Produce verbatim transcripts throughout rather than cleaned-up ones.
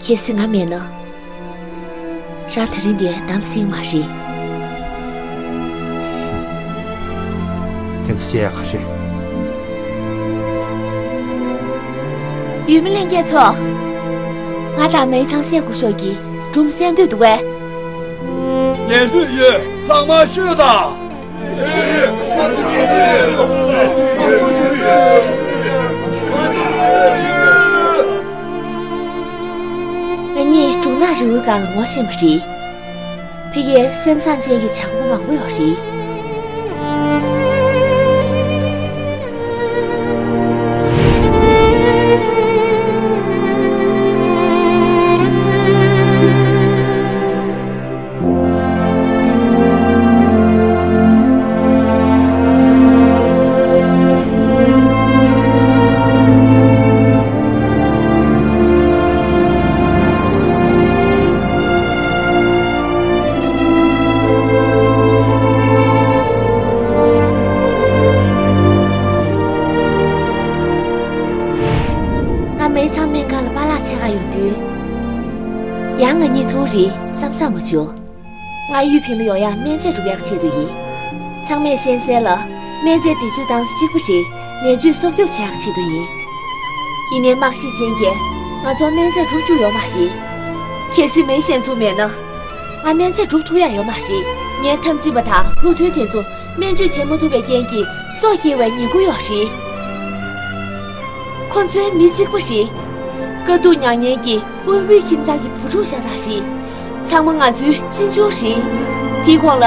གལ་སྲིད་ང་མེད་ན། རང་དེ་རིང་འདིར་བདམས་སྲིད་མ་རེད། དེ་ཚོ་བཤད་ཡག་ག་རེད། ཡུལ་མི་ལྷན་རྒྱས་ཚོ། ང་དང་མེ་ཚང་སྲས་སྐུ་ཞབས་ཀྱི་སྒྲུང་གསན་འདོད་འདུག་གས། ཉན་འདོད་ཡོད། ཚང་མ་ཤོད་དང་། ང་གཉིས་སྒྲུང་ནག་རི་བོའི་སྒང་ལ་ངོ་ཤེས་པ་རེད། ཕ་གིར་སེམས་བཟང་ཅན་གྱི་བྱ་དགོང་མང་པོ་ཡོད་རེད། ང་མེ་ཚང་སྨན་ཁང་ལ་པཱ་ལགས་འཚོལ་ག་ཡོང་དུས། ཡང་ང་གཉིས་ཐུག་རེད་བསམ་བསམ་མ་བྱུང་། ང་གཡུ་བིང་ལ་ཡོང་ཡག་སྨན་རྫས་སྒྲུབ་ཡག་ཆེད་དུ་ཡིན། ཚང་མས་ཤེས་གསལ་ལ། སྨན་རྫས་བེད་སྤྱོད་བཏང་ས་གཅིག་པུ་ཞིག་ནད་བཅོས་སྲོག་སྐྱོབ་བྱེད་ཡག་ཆེད་དུ་ཡིན། ཡིན་ནའི་དམག་ཤེད་ཅན་གྱིས་ང་ཚོར་སྨན་རྫས་སྒྲུབ་བཅུག་ཡོད་མ་རེད། གལ་སྲིད་མེ་ཞན་ཙུང་མེད་ན། ང་སྨན་རྫས་སྒྲུབ་ཐུབ་ཡག་ཡོད་མ་རེད། ངའི་འཐབ་འཛིང་པ་དང་བློ་མཐུན་དེ་ཚོ་སྨན་བཅོས་བྱེད་མ་ཐུབ་པའི་རྐྱེན་གྱིས་སྲོག་སྐྱེལ་བའི་ཉེན་ཁ་ཡོད་རེད། ཁོ་ཚོའི་མི་གཅིག་པ་རེད། དཀའ་སྡུག་མྱངས་མཁན་གྱི་དབུལ་པོའི་ཁྱིམ་ཚང་གི་བུ་ཕྲུག་ཤ་སྟག་རེད། ཚང་མ་ང་ཚོའི་གཅེན་གཅུང་རེད། དེའི་གོང་ལ་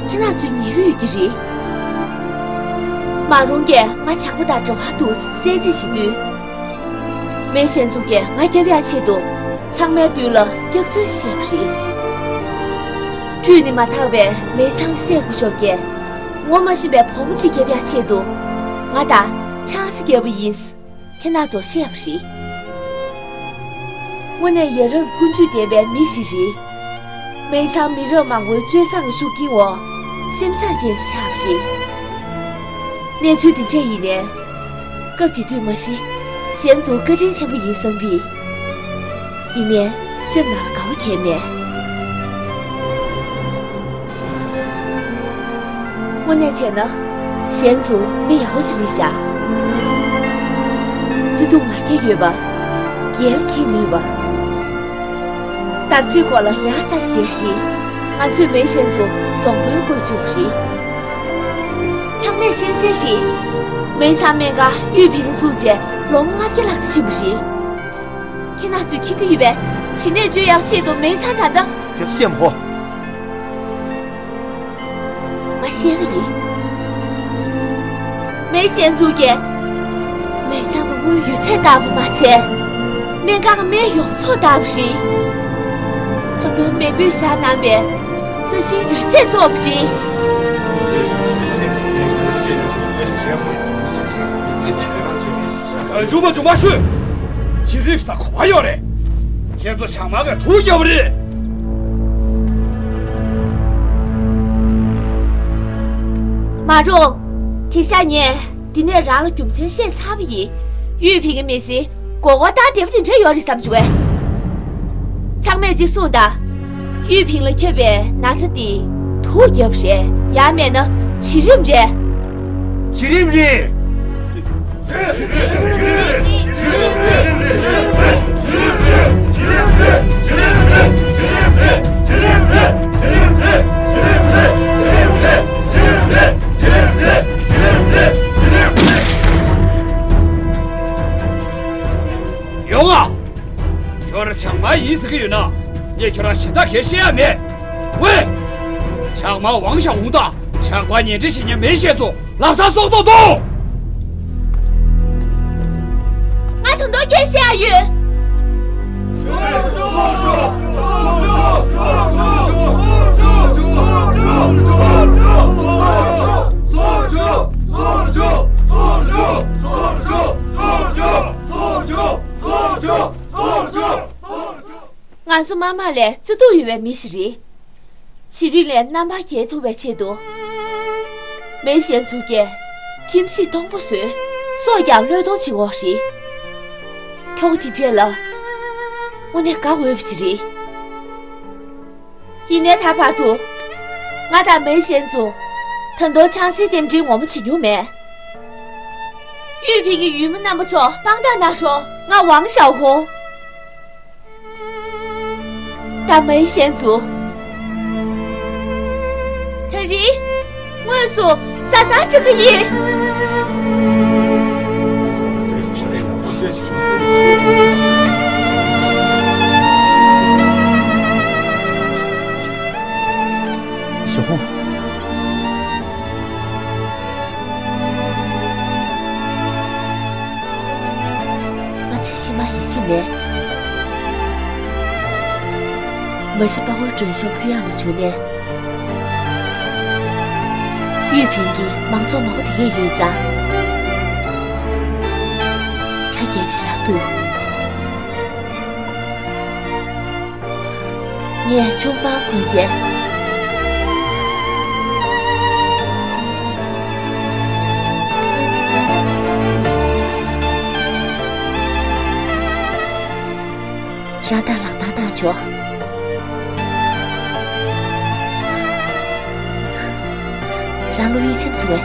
ཁྱེད་རང་ཚོའི་ཉེ་གི་ཡོད་ཀྱི་རེད། མ་རུང་གིས་ང་ཇག་པ་དང་འབྲེལ་བ་འདུག་ཟེར་གསལ་རྩིས་བྱེད་དུས། མེ་ཞན་ཙུང་གིས་ང་རྒྱབ་ཡག་ཆེད་དུ་ཚང་མའི་མདུན་ལ་སྐྱག་རྫུན་བཤད་པ་རེད། བཀྲུས་ནས་མ་ཐར་བའི་མེ་ཚང་སྲས་སྐུ་ཞབས་ཀྱིས་ངོ་མ་ཤེས་པའི་བུ་མོ་གཅིག་རྒྱབ་ཡག་ཆེད་དུ་ང་དང་ཆང་ས་བརྒྱབ་པ་ཡིན། ཁྱེད་རྣམ་ཚོར་བཤད་པ་རེད། དངོས་གནས་ཡ་རབས་ཀུན་སྤྱོད་ལྡན་པའི་མི་ཞིག་རེད། མེ་ཚང་མི་རབས་མང་པོའི་སྤྱོད་བཟང་གི་ཤུགས་རྐྱེན་འོག་སེམས་བཟང་ཅན་ཆགས་པ་རེད། གནས་ཚུལ་འདི་འདྲ་ཡིན་ནའི། སྐབས་དེ་དུས་མ་གཞི་ཞན་ཙུང་བཀའ་དྲིན་ཆེན་པོ་ཡིན་བསམ་པས། ཡིན་ནའི་སེམས་ནང་ལ་དགའ་བ་གང་ཡང་མེད། དངོས་གནས་བྱས་ན། ཞན་ཙུང་མི་ཡག་པོ་ཞིག་རེད་ཤག་བརྩེ་དུང་ང་རྒྱལ་ཡོད་པ། འགན་འཁྱེར་ནུས་པ། དར་ཆའི་སྐོར་ལ་ཡག་ས་ཞིག་དེ་རེད། ང་ཚོས་མེ་ཞན་ཙུང་རྫོང་དཔོན་བསྐོ་བཅུག་པ་རེད། ཚང་མས་ཤེས་གསལ་རེད། མེ་ཚང་སྨན་ཁང་གཡུ་བིང་ལ་བཙུགས་རྗེས་ལོ་ངོ་ལྔ་བརྒྱ་ལྷག་ཙམ་ཕྱིན་པ་རེད། ཁྱེད་རྣམ་ཚོས་མཁྱེན་གྱི་ཡོད་པས། བྱིས་ནད་བཅོས་ཡག་ཆེད་དུ་མེ་ཚང་ད་ལྟ། དེ་ཚོ་བཤད་མ་ཧོ། ང་བཤད་གི་ཡིན། མེ་ཞན་ཙུང་གིས་མེ་ཚང་གི་དངུལ་ཡོད་ཚད་བཏང་བ་མ་ཚད། སྨན་ཁང་གི་སྨན་ཡོངས་རྫོགས་བཏང་བ་རེད། ད་དུང་མེས་པོས་བཞག་གནང་བའི་ས་ཞིང་ཡོད་ཚད་བཙོངས་པ་རེད། ཨ། ཇུ་མ་ཇུ་མ་ཤོད། བྱིས་རིམ་ཟེར་གོ་བ་ཡོད་རེད། ཁྱེད་ཚོ་བྱང་མ་ག་ཐུག་རྒྱབ་རེད། མ་རུང་། དེ་ཤ་ཉེ། འདི་ནས་རང་ལ་རྒྱུ་མཚན་བཤད་ཚར་བ་ཡིན། གཡུ་བིང་གི་མི་ཚེ་མགོ་སྐོར་བཏང་བསྡད་པ་དེ་འདྲ་ཡོད་རེད་བསམ་བྱུང་བས། ཚང་མས་ཅིག་གསུངས་དང་། གཡུ་བིང་ལ་ཁྱབ་པའི་ན་ཚ་དེ་དུག་བརྒྱབ་རེད། ཡང་མེད་ན་བྱིས་རིམས་རེད། བྱིས་རིམས་རེད། ཡོང་ཨ། ཁྱོད་རང་བྱང་མ་ཡིན་ཟེར་གྱི་ཡོད་ན། ངས་ཁྱོད་རང་གཞན་དག་གས་བཤད་ཡ་མེད། ཝེ། བྱང་མ་ཝང་ཞའོ་ཝུན་དང་ཇག་པ་ཉེ་འབྲེལ་བྱེད་མཁན་མེ་ཞན་ཙུང་ལམ་སང་སྲོག་ཐོག་གཏོང་། ང་ད་དུང་སྐད་བཤད་ཡ་ཡོད། ང་ཚོ་མ་མ་ལས་བརྩེ་དུང་ཡོད་པའི་མི་ཞིག་རེད། བྱིས་རིམས་ལས་རྣམ་པར་རྒྱལ་ཐུབ་པའི་ཆེད་དུ། མེ་ཞན་ཙུང་གིས་ཁྱིམ་གཞིས་སྟོང་པ་བཟོས། སྲོག་ཀྱང་བློས་གཏོང་བྱེད་འོག་རེད། ཁྱོ་ག་དེ་འདྲས་ལ། དངོས་གནས་དགའ་འོས་པ་ཅིག་རེད། ཡིན་ནའི་ད་བར་དུ་ང་དང་མའི་ཤན་ཙུང་ད་དུང་ཆང་སའི་རྟེན་འབྲེལ་ངོ་མ་བྱེད་མྱོང་མེད། ཡུས་ཕིང་གི་ཡུལ་མི་རྣམ་པ་ཚོ་དཔང་རྟགས་གནང་རོགས། ང་ཝང་ཞའོ་ཧུང་། ད་མའི་ཤན་ཙུང་། ད་རེས་དངོས་སུ་བཟའ་ཚང་འགྲིག་གི་ཡིན། ཞའོ་ཧུང་། ང་ཚེ་ཕྱི་མ་ཡིད་ཆེས་མེད། མ་གཞི་དཔའ་བོའི་མགྲོན་ཤོག་ཕུལ་ཡག་མ་བྱུང་ནས། ཡུས་ཕིང་གིས་མང་ཚོགས་མང་པོ་དེ་གས་ཡོད་ཙང་། ཁྲ་རྒྱབ་ཞེ་དྲག་འདུག་ངས་ཆུང་མ་འཁོན་བྱས། རང་དང་ལག་གདང་གནང་ཆོག་རང་བློ་ཡིད་ཚིམ་སོང་ངས།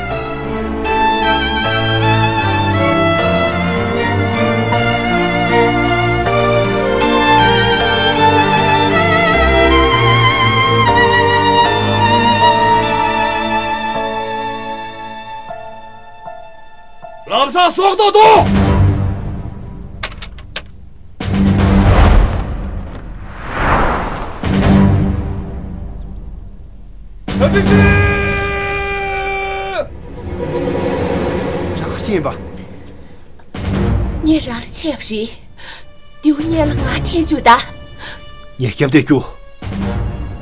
ལམ་སང་སྲོག་ཐོག་ཏུ། ད་དེ་ཤི། རང་ག་ཤེས་ཡིན་པ། ངས་རང་ལ་ཆད་པ་རེད། ཏེའུ་ཉན་ལ་ང་ཐེ་བཅུག་ད། ངས་རྒྱབ་དེ་རྒྱུག་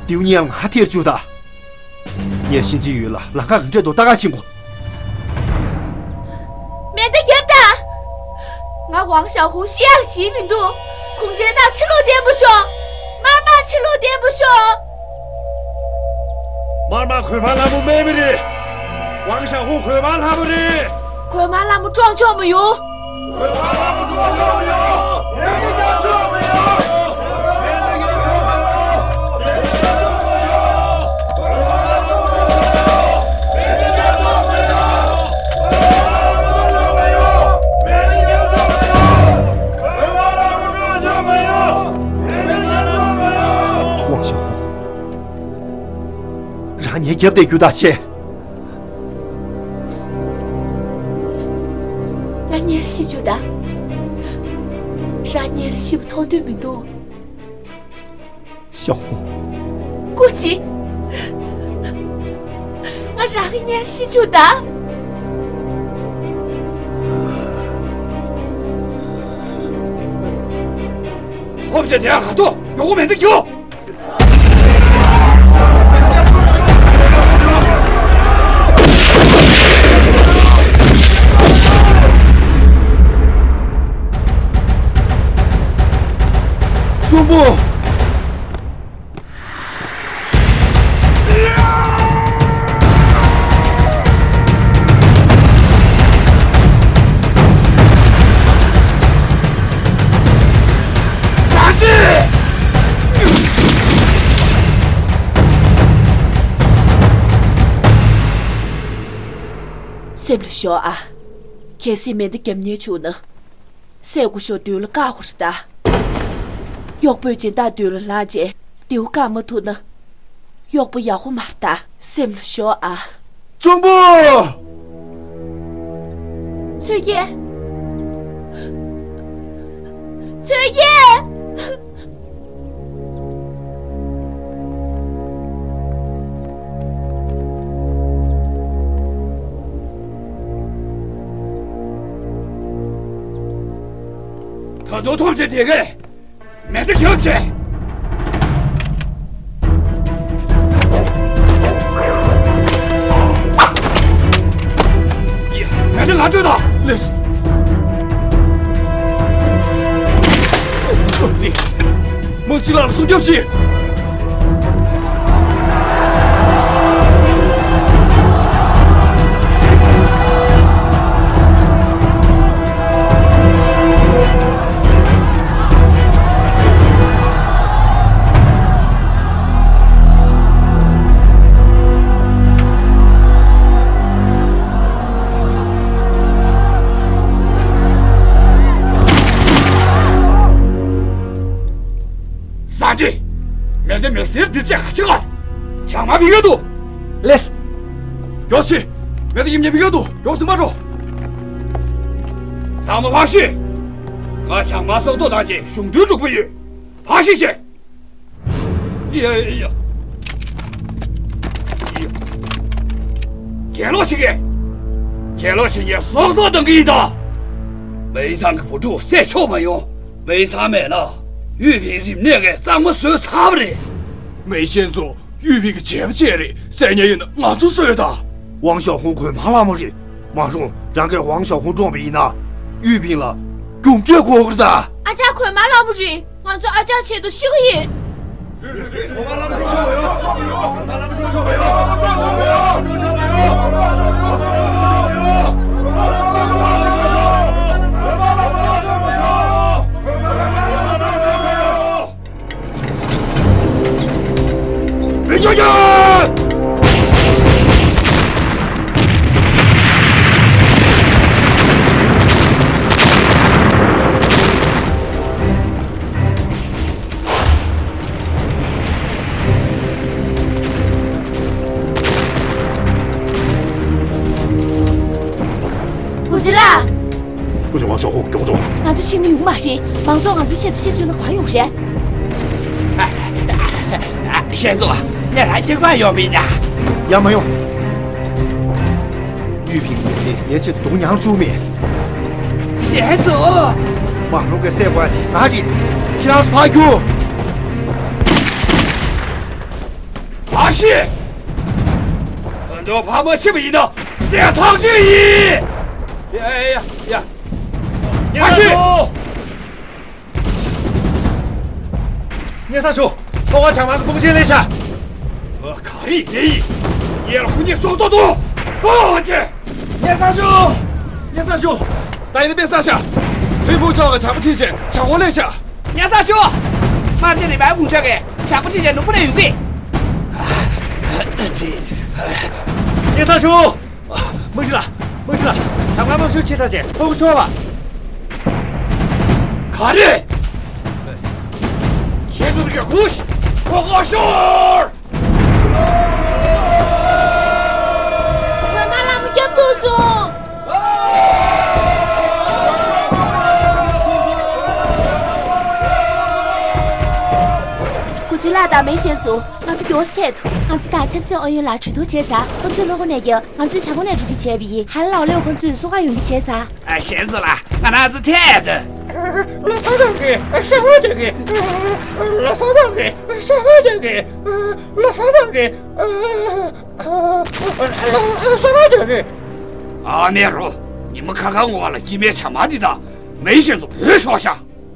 ཏེའུ་ཉན་ལ་ང་ཐེ་བཅུག་ད། ངས་གཤིན་རྗེའི་ཡུལ་ལ་ལམ་ཁ་གང་འདྲ་འདུག་ལྟ་ག་ཕྱིན་གོ། མེ་མདའ་རྒྱབ་དང་། ང་ཝང་ཞའོ་ཧུང་ཤི་ཡག་ཞིག་མི་འདུག་གུང་ཁྲན་ཏང་ཕྱི་ལོགས་བརྟན་པོ་ཤོག་དམར་དམག་ཕྱི་ལོགས་བརྟན་པོ་ཤོག་དམར་དམག་གོས་དམར་ལྷ་མོ་སྨད་མི་རེད། ཝང་ཞའོ་ཧུང་གོས་དམར་ལྷ་མོ་རེད། གོས་དམར་ལྷ་མོ་བཀྲོངས་ཆོག་མི་ཡོང་། ཝང་ཞའོ་ཧུང་། རང་ངའི་རྒྱབ་དེ་རྒྱུག་ད་བྱས། ང་གཉེར་ཤི་བཅུག་ད། རང་གཉེར་ཤི་བ་མཐོང་འདོད་མི་འདུག་ཞའོ་ཧུང་། སྐུ་མཁྱེན། ང་རང་གཉེར་ཤི་བཅུག་ད། ཐོབ་ཅེ་དེ་ཡང་ག་ཐོ་མགྱོགས་པོ་མེ་མདའ་རྒྱོབ། གཅུང་པོ། སེམས་ལ་ཞོག་ཨ། གལ་སྲིད་མེ་མདའ་རྒྱབ་ཉེན་བྱུང་ན། སྲས་སྐུ་ཞབས་མདུན་ལ་བཀག་དགོས་རེད་ད། གཡོག་པོས་སྦྱིན་བདག་མདུན་ལ་ལངས་རྗེས་མདེའུ་བཀག་མ་ཐུབ་ན། གཡོག་པོ་ཡག་པོ་མ་རེད་ད། སེམས་ལ་ཞོག་ཨ། གཅུང་པོ། ཚོད་རྒྱལ། ཚོད་རྒྱལ། ད་དུང་ཐོབ་ཅེས་དེ་གས་མེ་མདའ་རྒྱབ་བྱས། མེ་མདའ་ལ་སྤྲོད་དང་། ལེགས། དམག་སྤྱི་ལགས་ལ་སྲུང་སྐྱོབ་བྱེད། ཀྱེ། མེ་མདའ་མེ་སེར་འདི་ཅག་ག་ཆེ་ག་ཆང་མ་བི་ག་འདུག་ལེས། མགྱོགས་ཤིག་མེ་མདའ་ཡིབ་ཉེ་བི་ག་འདུག་མགྱོགས་སེ་མ་འགྲོ། ཚང་མ་ཕར་ཤོག་ང་ཆང་མ་སོག་ཏོ་དང་བཅས་གཞུང་དོན་སྒྲུབ་ཀྱི་ཡོད། ཕར་ཤོག་ཤིག་ཡ་ཡ་ཡ། གྱེན་ལོག་བྱེད་ཀྱི། གྱེན་ལོག་བྱེད་ཀྱི་སྲོག་ཐོག་བཏང་གི་ཡིན་ད། མེ་ཚང་གི་བུ་ཕྲུག་བསད་ཆོག་མ་ཡོང་། མེ་ཚང་མེད་ན་ཡུས་ཕིང་རིམས་ནད་ཀྱིས་གཙང་མ་བཟོས་ཚར་བ་རེད། མེ་ཤན་ཚོ་ཡུས་ཕིང་གི་བྱས་པ་བྱས་རེད། བསད་ཉེན་ཡོད་ན་ང་ཚོ་གསོད་ད། ཝང་ཞའོ་ཧུང་གོས་མ་ལྷ་མོ་རེད། མ་རུང་རང་གིས་ཝང་ཞའོ་ཧུང་བཀྲོངས་པ་ཡིན་ན་ཡུས་ཕིང་ལ་རྒྱུ་འབྲས་དགོས་ཀྱི་རེད་ད། ཨ་ཅག་གོས་མ་ལྷ་མོ་རེད། ང་ཚོ་ཨ་ཅག་ཆེད་དུ་ཤི་གི་ཡིན། ཀུ་ཙི་ལ། ཀུ་ཙི་ཝང་ཞའོ་ཧུང་མགྱོགས་འགྲོ། ང་ཚོ་ཕྱིན་ན་ཡོང་མ་རེད། མང་ཚོགས་ང་ཚོའི་ཆེད་དུ་ཤི་བཅུག་ན་ག་པར་ཡོང་རེད། ཤན་ཙོ། ངས་རང་སྐྱེལ་བར་ཡོང་བ་ཡིན་ན། ཡར་མ་ཡོང་། ཡུས་ཕིང་མི་ཚེ་ངའི་ཆེད་དུ་སྡུག་མྱངས་བཅུག་མེད། ཤན་ཙོ། མ་རུང་གིས་བསད་དགོས་དེ་ང་རེད། ཁྱེད་རང་ཚོ་ཕར་རྒྱུགས། ཕར་ཤོག་ད་དུང་ཕར་མ་ཕྱིན་པ་ཡིན་ན་བསད་ཐག་ཆོད་ཡིན། ཡ་ཡ་ཡ། ཕར་ཤོག་ཉེ་ས་ཞུ། ལྷོ་ཁ་བྱང་མ་གི་དཔུང་ཆེན་ལས་ཤ། ཨ། ག་རེ་ཡིན་ཡིན། ཡེ་ལ་ཁུ་ཉེ་སོག་ཏོ་ཏོ། ཏོ་ཅེ། ཉེ་ས་ཞུ། ཉེ་ས་ཞུ། ད་ཡིན་ན་དཔེ་ས་ཤ། ཕུ་བོ་ཅོག་གི་བྱང་པོ་ཁྲིད་བྱེད་བྱང་བོ་ལས་ཤ། ཉེ་ས་ཞུ། མ་དེ་རི་བའི་ཁུང་ཅོག་གི་བྱང་པོ་ཁྲིད་བྱེད་ནུ་པུ་ལས་ཡུག་གི། ཉེ་ས་ཞུ། དམག་སྤྱི་ལགས། དམག་སྤྱི་ལགས། བྱང་མ་དམག་ཤུགས་ཆེ་དྲགས་བྱས་ལྷོ་ཁུ་ཤོར་བ། ག་རེ། ཁྱེད་ཚོ་གི་ཧུ་ཤི་ལྷོ་ཁུ་ཤོར། གོས་མ་ལྷ་མོ་རྒྱབ་ཐུག་སོང་། ཀུ་ཙི་ལགས་དང་མེ་ཤན་ཙུའུ། ང་ཚོ་མགྱོགས་སེ་ཐད་དོ། ང་ཚོ་དང་ཆབ་སྲིད་ཨུ་ཡོན་ལགས་གྲོས་བསྡུར་བྱས་ཚར། ཁོ་ཚོས་ལྷོ་སྒོ་ནས་རྒྱབ། ང་ཚོས་བྱང་སྒོ་ནས་འགྲོ་རྒྱུ་བྱས་པ་ཡིན། ཧ་ལ་ལའོ་ལེའོ་ཁོ་ཚོས་སོ་ཁ་ཡོང་རྒྱུ་བྱས་ཚར། ཨ། ཤན་ཙུའུ་ལགས། ང་རང་ཚོ་ཐད་དོ། ལོ་གསར་ཐང་གི་ཤ་བ་དེ་གི། ལོ་གསར་ཐང་གི་ཤ་བ་དེ་གི། ལོ་གསར་ཐང་གི་ཤ་བ་དེ་གི། ཨ་མེ་རོ། ཉི་མ་ཁ་ཁ་ངོ་བ་ལ་སྐྱེས་མའི་བྱ་མ་འདི་དང་། མེ་ཤན་ཙུའུ་བོས་ཤོག་ཤག་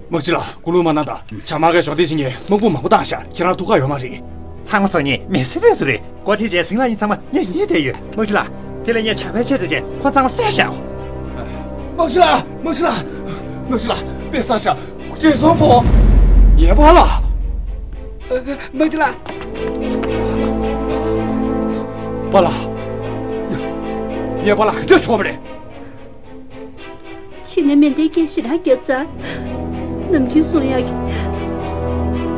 དམག་སྤྱི་ལགས། སྐུ་ལུང་མ་གནང་དང་། བྱ་དམག་གིས་གཞོགས་འདེགས་བྱེད་མཁན་དམག་དཔུང་མང་པོ་བཏང་ཤག་ཁྱེད་རང་ཐུགས་ཁག་ཡོད་མ་རེད། ཚང་མ་སང་ཉིན་མེ་སེར་དེ་ཚོ་རེད། འགོ་ཁྲིད་བྱས་ཟིང་ལ་ཡིན། ཚང་མ་ངས་ཡིད་བསྡད་ཡོད། དམག་སྤྱི་ལགས། དེ་ལས་ངས་བྱ་དཔའི་ཆེད་དུ་བྱས་ཁོ་ཚང་མ་བསད་བཞག་དམག་སྤྱི་ལགས། དམག་སྤྱི་ལགས། དམག་སྤྱི་ལགས། དཔེ་བསགས་ཤག་བྲེལ་སོང་ཁོ། ངའི་པཱ་ལགས། དམག་སྤྱི་ལགས། པཱ་ལགས། ངའི་པཱ་ལགས་ག་འདྲ་བྱུང་བ་རེད། ཕྱི་ནས་མེ་མདའི་སྐད་ཞེ་དྲག་བརྒྱབ་ཚར། ནམ་རྒྱུན་གསུང་ཡག་གི་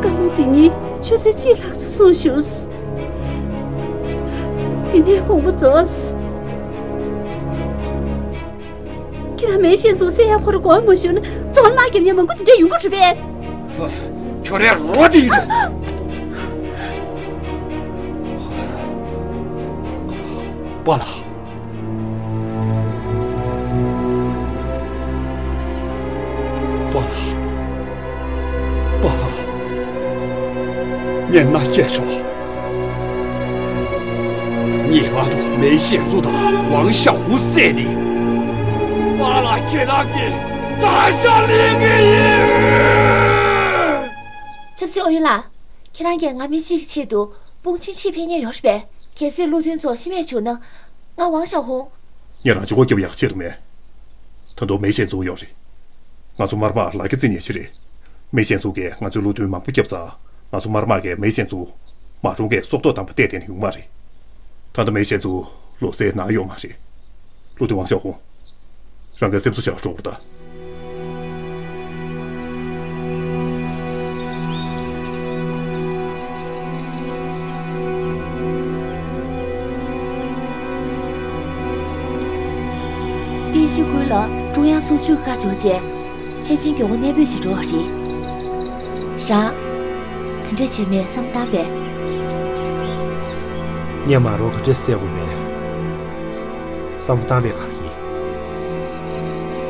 བཀའ་མོལ་འདི་གཉིས་ཆུ་ཚོད་གཅིག་ལྷག་ཙམ་གསུངས་བཞུགས། དེ་ནས་དགོངས་པ་རྫོགས། ཁྱེད་རང་མེ་ཤན་ཙུའུ་བསད་ཡག་ཁོ་རང་དགོངས་མ་ཞུས་ན་རྫོང་དམག་རྒྱབ་མཁན་མང་པོ་དེ་འདྲས་ཡོང་གི་རེད་པས། ཁྱོད་རའི་རོ་དེ་ཡིན་འགྲོ། པཱ་ལགས། པཱ་ལགས། པཱ་ལགས། ངས་མནའ་བསྐྱལ་ཆོག་ངེས་པར་དུ་མེ་ཤན་ཙུའུ་དང་ཝང་ཞའོ་ཧུང་བསད་ནས། པཱ་ལགས་ཁྱེད་རང་གི་དགྲ་ཤ་ལེན་གི་ཡིན། ཆབ་སྲིད་ཨུ་ཡོན་ལགས། ཁྱེད་རང་གིས་ང་མི་གཅིག་གི་ཆེད་དུ་དཔུང་ཆེན་ཁྲིད་ཕེབས་མཁན་ཡོད་རེད་པས། གལ་སྲིད་བློ་མཐུན་ཚོ་ཤི་རྨས་བྱུང་ན། ང་ཝང་ཞའོ་ཧུང་། ངས་རང་གཅིག་པོ་སྐྱོབ་ཡག་ཆེད་དུ་མེད། ད་དུང་མེ་ཤན་ཙུའུ་ཡོད་རེད། ང་ཚོ་དམར་དམག་ལག་གི་རྩིས་ཉེས་ཅིག་རེད། མེ་ཤན་ཙུའུ་གིས་ང་ཚོའི་བློ་མཐུན་མང་པོ་བསྐྱབས་ཙང་། ང་ཚོ་དམར་དམག་གིས་མེ་ཤན་ཙུའུ་མ་རུང་གིས་སྲོག་ཐོག་བཏང་བ་བལྟས་བསྡད་ན་ཡོང་མ་རེད། ད་ལྟ་མེ་ཤན་ཙུའུ་ལོ་སའི་ནང་ཡོད་མ་རེད། བློ་མཐུན་ཝང་ཞའོ་ཧུང་། རང་གི་སེམས་གསོ་བྱ་བར་འགྲོ་དགོས་ད། གཅིག་ཁུལ་ལ་ཀྲུང་དབྱང་སྲུང་སྐྱོབ་བཀའ་འབྱོར་རྗེས། ཕལ་ཆེར་མགྱོགས་པོ་གནས་སྤོས་བྱེད་འགྲོ་བ་རེད། རང་། དེ་འདྲ་བྱས་མེད་བསམ་བཏང་པས། ངས་མ་རོགས་ག་འདྲས་སེལ་དགོས་མེད། བསམ་བློ་བཏང་པའི་སྒང་ཡིན།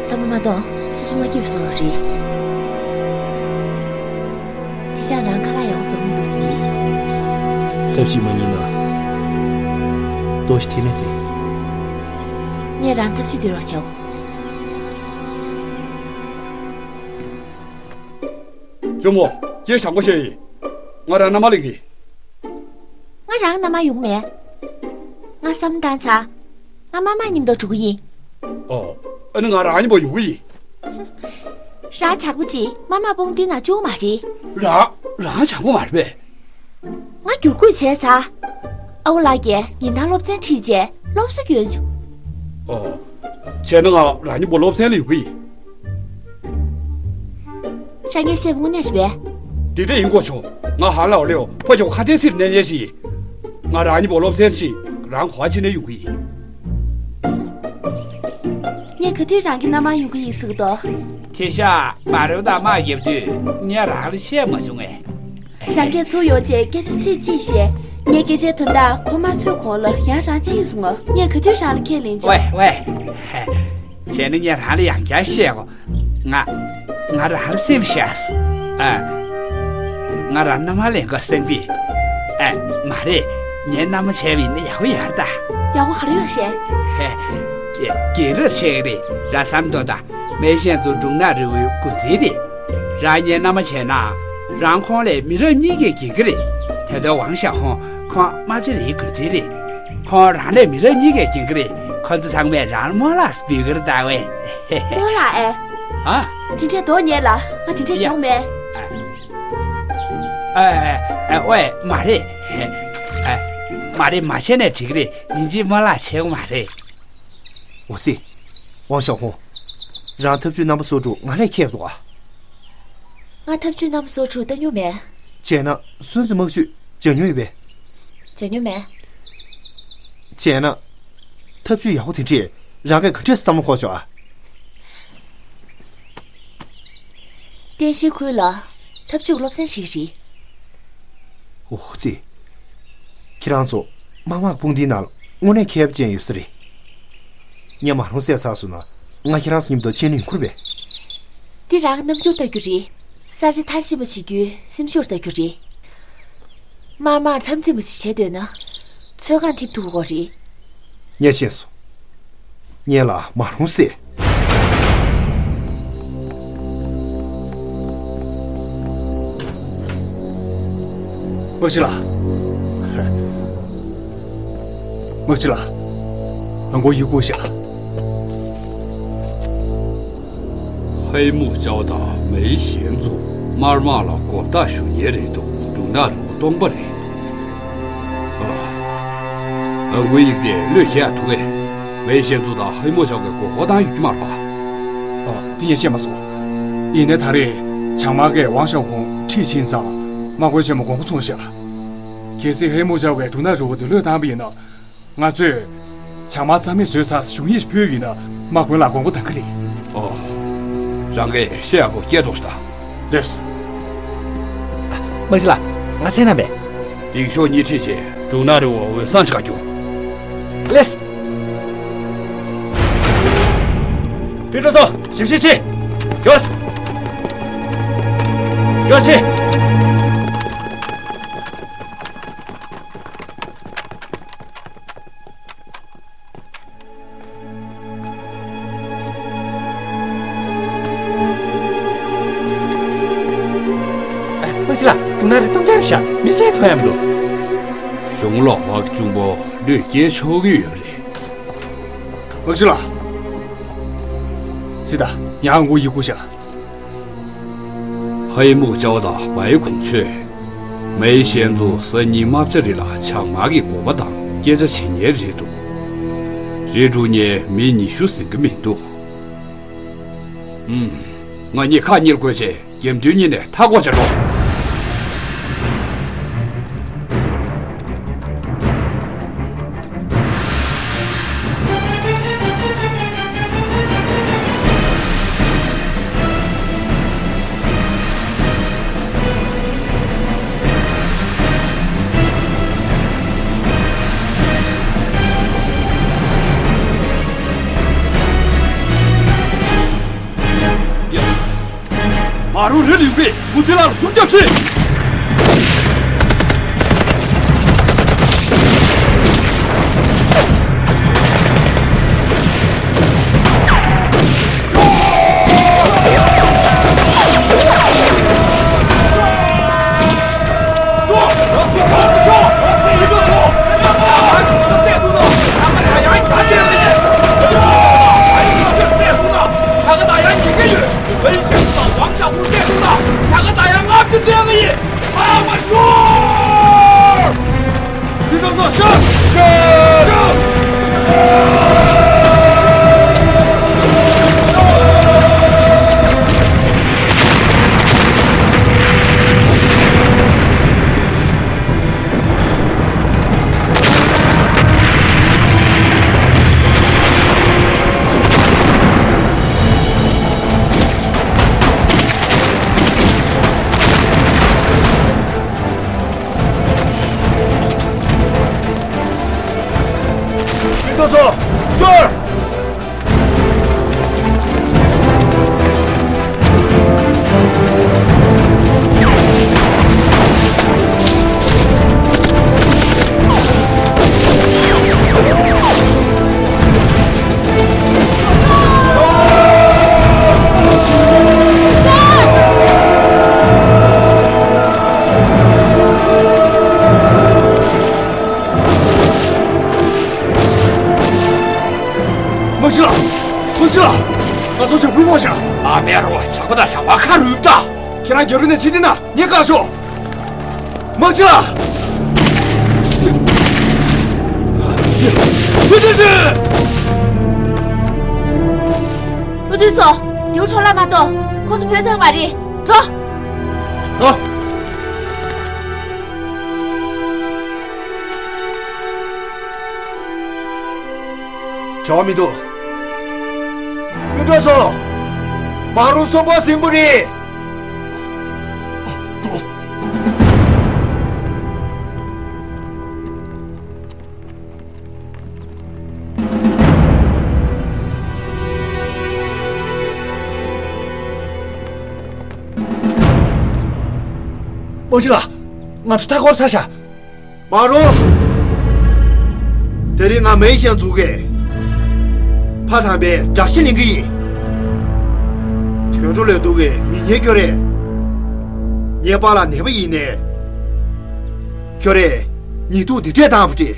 བསམ་བློ་མ་གཏོང་། སོ་སོ་མ་སྐྱིད་པ་བཟོ་རོགས་རེད། དེ་ཅང་རང་ཁ་ལག་ཡག་པོ་ཟ་གི་མི་འདུག་ཟེར་གི། ཐབས་ཤེས་མ་རྙེད་ན། ལྟོགས་ཤི་ཐེབས་ན་ཐེབས། ངས་རང་ཐབས་ཤེས་འདོན་རོགས་བྱའོ། གཅུང་མོ། ཁྱེད་བྱང་པོ་བཤད་ཡིན། ང་རང་མནའ་མ་ལེན་གི། ང་རང་མནའ་མ་ཡོང་མེད། ང་བསམ་བཏང་ཚར། ང་མ་མ་མཉམ་དུ་འགྲོ་གི་ཡིན། ཨོ། ཨ་ནི་ང་རང་མཉམ་པོ་ཡོང་གི་ཡིན། རང་ཇག་པ་ཅིག་མ་མ་དཔུང་སྡེའི་ནང་བཅུག་མ་རེད། རང་རང་ཇག་པ་མ་རེད་པས། ང་བསྒྱུར་བཀོད་བྱས་ཚར། ཨ་ཁུ་ལགས་ཀྱིས་ཉིན་ལྟར་སློབ་ཚན་ཁྲིད་རྗེས་སློབ་གསོ་སྐྱོན་བྱུང་། ཨོ། བྱས་ན་ང་རང་མཉམ་པོ་སློབ་ཚན་ལ་ཡོང་གི་ཡིན། རང་གིས་བཤད་པ་དངོས་གནས་རེད་པས། འདི་འདྲ་ཡིན་དགོས་བྱུང་། ང་ཧ་ལ་ཨོ་ལེའོ་ཕོ་ཁྱོ་ཁ་ཏན་སིར་གནས་མཁན་ཞིག་ཡིན། ང་རང་མཉམ་པོ་སློབ་ཚན་ཞིག་རང་གོ་བ་ཕྱིན་ནས་ཡོང་གི་ཡིན། ངས་ག་དུས་རང་གི་མནའ་མར་ཡོང་གི་ཡིན་ཟེར་གི་འདུག་དེ་ཤ་མ་རུ་དང་དམག་རྒྱབ་དུས་ངས་རང་ལ་བཤད་མ་བྱུང་ངས། རང་སྐད་ཚུར་ཡོང་རྗེས་སྐད་ཆ་ཚིག་གཅིག་བཤད། ངས་སྐད་ཆའི་དོན་དག་ཁོ་མ་ཚོད་གོང་ལ་ཡང་རང་ཕྱིན་སོང་ངོ་། ངས་ག་དུས་རང་ལ་ཁས་ལེན་བྱུང་། ཝེ་ཝེ། བྱས་ན་ངས་རང་ལ་ཡང་བསྐྱར་བཤད་གོ། ང་ང་རང་ལ་སེམས་ཤ་ཨ། ང་རང་མནའ་མ་ལེན་གོ་སེམས་པི། ཨ། མ་རེད། ངའི་མནའ་མ་བྱས་པ་ཡིན་ན་ཡག་པོ་ཡོད་རེད་ད། ཡག་པོ་ག་རེ་ཡོད་རེད། ཧེ། རྒན་རབས་ཆེ་གི་རེད། རང་བསམ་དོ་ད། མེ་ཤེན་ཙུ་འབྲུག་ནག་རི་བོའི་འགོ་འཛིན་རེད། རང་ངའི་མནའ་མ་བྱས་ན། རང་ཁོང་ལས་མི་རབས་གཉིས་ཀས་འགན་གི་རེད། དེ་ལྟར་ཝང་ཞའོ་ཧོང་ཁོང་དམག་སྤྱི་ལའི་འགོ་འཛིན་རེད། ཁོང་རང་ལས་མི་རབས་གཉིས་ཀས་འགན་གི་རེད། ཁོང་ཚོ་ཚང་མས་རང་ལ་རྨོ་ལགས་འབོད་གི་རེད་ད་ཝེ། རྨོ་ལགས་ཨེ། ཨ། དེ་འདྲས་འདོགས་ཉན་ལ་ང་དེ་འདྲས་ཡ། བྱུང་མེད། ཨ། ཨ། ཨ། ཨ། ཝེ་མ་རེད། ཨ། མ་རེད། མ་བྱས་ནས་འགྲིག་གི་རེད། ཡིན་གཅིག་རྨོ་ལགས་བྱེད་དགོས་མ་རེད། འོ་ཙི། ཝང་ཞའོ་ཧོང་། རང་ཐབས་ཇུས་རྣམ་པ་སོ་དྲུག་ང་ལས་མཁས་པ་འདུག་ཨ། ང་ཐབས་ཇུས་རྣམ་པ་སོ་དྲུག་ལྟ་མྱོང་མེད། བྱས་ན་སུན་ཙི་དམག་ཇུས་སྦྱང་མྱོང་ཡོད་པས། སྦྱང་མྱོང་མེད། བྱས་ན། ཐབས་ཇུས་ཡག་པོ་དེ་འདྲས་རང་གིས་ག་འདྲས་བསམ་བློ་འཁོར་ཤོག་ཨ། ཏན་ཤིན་ཁུལ་ལ་ཐབས་ཇུས་སློབ་ཚན་ཞིག་རེད། འོ་ཙི། ཁྱེད་རང་ཚོ་དམག་དམག་དཔུང་སྡེའི་ནང་དངོས་གནས་མཁས་པ་ཅན་ཡོད་ས་རེད། ངས་མ་རུང་བསད་ཚར་སོང་ན་ང་ཁྱེད་རང་ཚོ་མཉམ་དུ་ཕྱིན་ན་ཡོང་ཁུར་བས། འདི་རང་རྣམ་འགྱུར་ལྟ་རྒྱུ་རེད། གསར་བརྗེ་མཐར་ཕྱིན་པ་བྱེད་རྒྱུའི་སེམས་ཤུགས་ལྟ་རྒྱུ་རེད། དམར་དམར་འཐབ་འཛིང་པ་ཞིག་བྱེད་འདོད་ན། ཚོད་བགམ་ཐེབས་ཐུབ་དགོས་རེད། ངས་ཤེས་སོང་། ངས་ལ་མ་རུང་བསད། དམག་སྤྱི་ལགས། དམག་སྤྱི་ལགས། ང་མགོ་ཡུ་གུ་ཤ། ཧའེ་མུའུ་ཅའོ་དང་མེའི་ཞན་ཙུ་དམར་དམག་ལ་མགོ་བཏགས་ཞུ་མཁན་རེད་འདུག་འབྲུག་ནག་རི་བོ་སྟོང་པ་རེད། ཨ། ཨ་ཁུའི་ཡིག་དེ་བློས་འཁེལ་ཡག་ཐུག་གས། མེའི་ཞན་ཙུ་དང་ཧའེ་མུའུ་ཅའོ་གི་མགོ་སྐོར་བཏང་ཡོད་ཀྱི་མ་རེད་པ། ཨ། དེ་ངས་ཤེས་མ་སོང་། ཡིན་ནའི་ད་རེས་བྱང་དམག་གིས་ཝང་ཞའོ་ཧུང་ཁྲིད་ཕྱིན་ཙང་དམག་དཔོན་ཆེན་མོ་དགོངས་པ་ཚོམ་ཤག་གལ་སྲིད་ཧའེ་མུའུ་ཅའོ་གིས་འབྲུག་ནག་རི་བོ་དེ་བློས་བཏང་པ་ཡིན་ན། ང་ཚོས་བྱང་དམག་རྩ་མེད་བཟོས་ཚར་ཞུ་ཡིག་ཕུལ་ཡིན་ན་དམག་དཔོན་ལ་དགོངས་པ་དང་གི་རེད། ཨོ། རང་གིས་བཤད་ཡག་པོ་སྐྱེལ་རོགས་ཞུ་དང་། ལགས་སོ། དམག་སྤྱི་ལགས། ང་མཚན་ནམ་པས། སྡིག་ཤོག་གཉིས་ཁྲིད་བྱས་འབྲུག་ནག་རི་བོ་འོད་བཟང་ཞིག་ག་རྒྱུགས། ལགས་སོ། པི་ཀྲོ་ཚོ་ཞིབ་བཤེར་བྱེད། ཡོ། ཡོ་ཆེ། དམག་སྤྱི་ལགས། འབྲུག་ནག་རི་སྟོང་རྐྱང་རེད་ཤག་མི་ཤེས་ཐོན་ཡག་མི་འདུག་གཞུང་ལོག་དམག་གི་གཅུང་པོ་བློས་འགེལ་ཆོག་གི་ཡོད་རེད། དམག་སྤྱི་ལགས། ཙི་ད། ཡང་མགོ་ཡུ་གུ་ཤ། ཧའེ་མུའུ་ཅའོ་དང་བའི་ཁུང་ཆོས། མེའི་ཞན་ཙུ་སང་ཉིན་རྨ་བྱ་རི་ལ་བྱང་དམག་གི་འགོག་པ་དང་སྐད་ཆ་བྱེད་མཁན་རེད་འདུག་རི་འབྲུག་གཉིས་མི་ཉི་ཤུ་ཟིན་གི་མི་འདུག་ཨུམ། ང་གཉིས་ཁ་གཉེར་དགོས་བྱས་གྱེམ་དུས་གཉིས་ནས་མཐའ་སྐོར་བྱེད་རོགས། ཨ་རུ་རི་ལིང་པས་མུ་ཙི་ལགས་ལ་སྲུང་སྐྱོབ་བྱེད། ཡིན་ཏོ་སོ། ཤོར། མ་གཞི་ལགས། མ་གཞི་ལགས། ང་ཚོ་ཇག་པུའི་དམག་ཤ། ཨ་མེ་རོ། ཇག་པ་དང་ཞྭ་དམག་ཁ་རུབ་ད། ཁྱེད་རང་རྒྱབ་རི་ནས་ཕྱིན་ནི་ན་ངས་བཀག་ཤོག་མ་གཞི་ལགས། ཆུ་དེ་ཞུ། བློ་མཐུན་ཚོ། རྡེའུ་འཕྲོ་བརླག་མ་གཏོང་། ཁོ་ཚོ་བུད་ཐལ་མ་རེད། འགྲོ། འགྲོ། བྱ་བ་མི་འདུག་སྤུན་གྲོགས་ཚོ། མ་རུ་སོ་པ་ཟིན་པོ་རེད། འགྲོ། མ་གཞི་ལགས། ང་ཚོ་མཐའ་སྐོར་ཚར་ཤག་མ་རུ། དེ་རིང་ང་མེ་ཤན་ཚུགས་ཀས། ཕ་དམ་པའི་དགྲ་ཤ་ལེན་གི་ཡིན། དུད་འགྲོ་ལས་སྡུག་གི་མི་ངན་ཁྱོད་རེད། ངའི་པཱ་ལགས་ནད་པ་ཡིན་ནའི། ཁྱོད་རེད། ཉེས་རྡུང་འདི་འདྲས་བཏང་བ་རེད།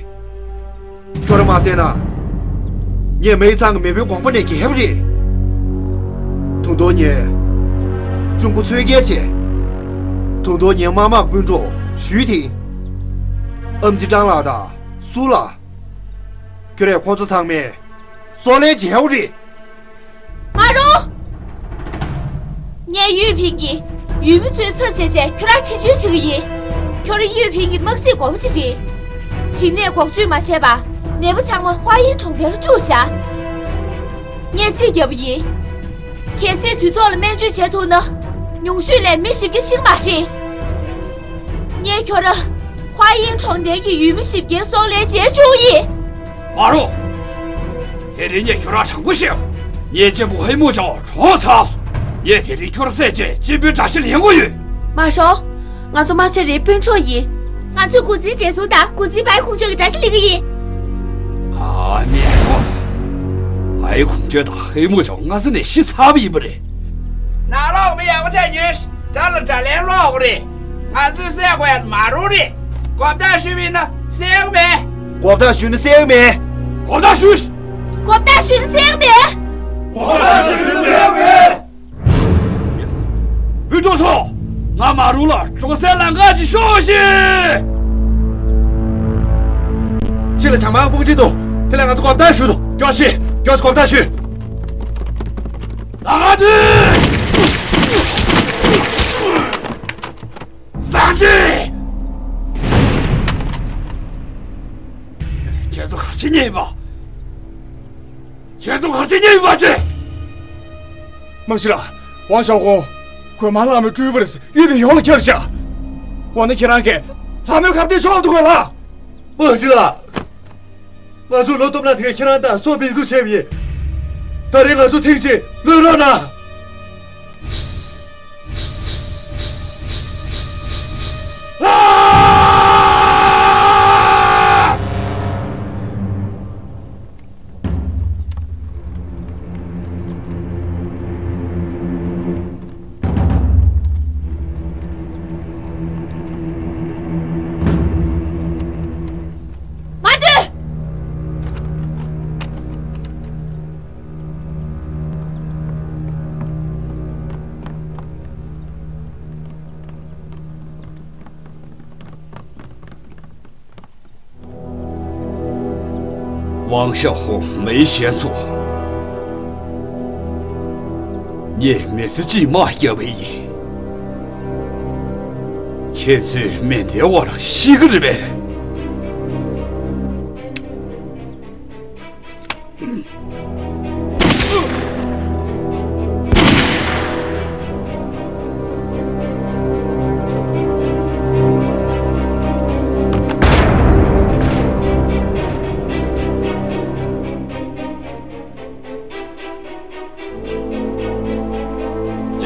ཁྱོད་རང་མ་བསད་ན། ངས་མེ་ཚང་གི་མེས་པོའི་དགོངས་པ་ནས་འགལ་བ་རེད། ད་དུང་ངས། གཅུང་པོ་ཚོས་སྐྱེལ་བྱས། ད་དུང་ངས་དམར་དམག་སྤུན་གྲོགས་ཞུས་ཏེ། ཨམ་ཙི་ཀྲང་ལགས་དང་སུའུ་ལགས། ཁྱོད་རས་ཁོང་ཚོ་ཚང་མས་སྲོག་ལན་འཇལ་བ་རེད། མ་རུ། ངས་ཡུས་ཕིང་གི་ཡུལ་མི་ཚོའི་ཚབ་བྱས་བྱས་ཁྱོད་རང་འདྲི་གཅོད་བྱེད་ཀྱི་ཡིན། ཁྱོད་རང་ཡུས་ཕིང་གི་དམག་སྲིད་འགོ་པ་ཅིག་རེད། ཇི་ནས་འགོག་བཅོས་མ་བྱས་པར་ནད་པ་ཚང་མ་ཧྭ་ཡིན་གྲོང་རྡལ་རུ་བཅུག་བཞག་ངས་རྩིས་བརྒྱབ་པ་ཡིན། གལ་སྲིད་དུས་ཐོག་ལ་སྨན་བཅོས་བྱེད་ཐུབ་ན། ཉུང་ཤོས་ལ་མི་བཞི་བརྒྱ་ཤི་གི་མ་རེད། ངས་ཁྱོད་རང་ཧྭ་ཡིན་གྲོང་རྡལ་གྱི་ཡུལ་མི་བཞི་བརྒྱའི་སྲོག་ལན་འཇལ་བཅུག་ཡིན། མ་རུ། དེ་རིང་ངས་ཁྱོད་རང་དྲང་པོ་བཤད། ངའི་གཅེན་པོ་ཧེ་མུ་ཅའོ་གྲོངས་ཚར་སོང་། ངས་དེ་རིང་ཁྱོད་བསད་རྗེས་གཅེན་པོའི་དགྲ་ཤ་ལེན་དགོས་ཡོད། མ་རུ། ང་ཚོ་དམག་ཆེན་རེའི་དཔོན་གྲོགས་ཡིན། ང་ཚོས་འགོ་འཛིན་བགྲེས་སོང་དང་འགོ་འཛིན་པའི་ཁུངས་སྐྱོལ་གྱི་དགྲ་ཤ་ལེན་གྱི་ཡིན། ཨ་མེ་རོ། ཨའི་ཁུངས་སྐྱོལ་དང་ཧེ་མུ་ཅའོ་སྔ་ས་ནས་ཤི་ཚར་བ་ཡིན་པ་རེད། ནང་ལོགས་མི་ཡག་པོ་ཆགས་ཉོན། དགྲ་ལ་དགྲ་ལན་སློག་དགོས་རེད། ང་ཚོས་བསད་དགོས་ཡ་མ་རུ་རེད། གོ་བརྡ་ཞུས་མེད་ན་བསད་ཡོད་མེད། གོ་བརྡ་ཞུས་ན་བསད་ཡོད་མེད། གོ་བརྡ་ཞུས། གོ་བརྡ་ཞུས་ན་བསད་ཡོད་མེད། གོ་བརྡ་ཞུས་ན་བསད་ཡོད་མེད། བུ་ཏོ་ཚོ། ང་མ་རུ་ལ་འགྲོ་སའི་ལམ་ཁ་ཅིག་ཤོག་ཤིག་ཕྱི་ལ་བྱང་མ་དཔུང་ཆེན་འདུག་དེ་ལ་ང་ཚོ་གོ་བརྡ་ཞུ་འདུག་མགྱོགས་ཤིག་མགྱོགས་སུ་གོ་བརྡ་ཞུ། ལམ་ཁ་དེ། སངས་རྒྱས། ཁྱེད་ཚོ་ག་རེ་བྱེད་མཁན་ཡིན་པ། ཁྱེད་ཚོ་ག་རེ་བྱེད་མཁན་ཡིན་པ་ཅེ། མང་ཤི་ལགས། ཝང་ཞའོ་ཧུང་། གོས་དམར་ལྷག་མའི་སྤྲུལ་པ་རེད། ཡུལ་མི་ཡོངས་ལ་ཁྱབ་ཤག་འོ་ན་ཁྱེད་རང་གིས་ལྷག་མའི་ཁ་གཏད་གཅོག་ཐུབ་དགོས་ལགས། མང་ཤི་ལགས། ང་ཚོ་ལོ་སྟོབས་ལ་དེ་ཁྱེད་རང་དང་སྲོག་ཕུན་སུམ་ཚོགས་པ་ཡིན། ད་རེས་ང་ཚོ་ཐེངས་གཅིག་ལོན་རོགས་གནང་། ཝང་ཞའོ་ཧུང་མེ་ཤན་ཚོ། ངས་མི་ཚེ་གཅིག་དམག་རྒྱག་པ་ཡིན། ཁྱེད་ཚོས་མེ་མདའི་འོག་ལ་ཤི་གི་རེད་པས།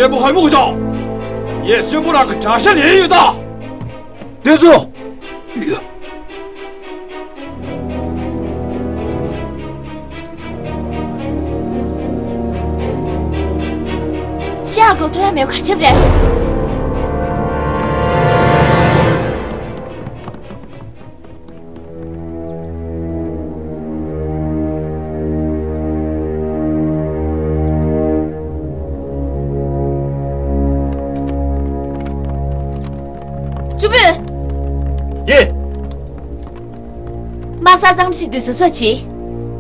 གཅེན་པོ་ཧོན་མུག་ཞའོ། ངས་གཅེན་པོ་རང་གི་དགྲ་ཤ་ལེན་ཡོད་ད། དེ་ཚོ། ཤར་གོ་ཐོན་ཡ་མེད་པ་ག་ཆེབ་རེད། ཅུ་པུས། ཡེ། དམག་ས་གཙང་ཞིག་བསྡུས་ས་སོ་ཆི།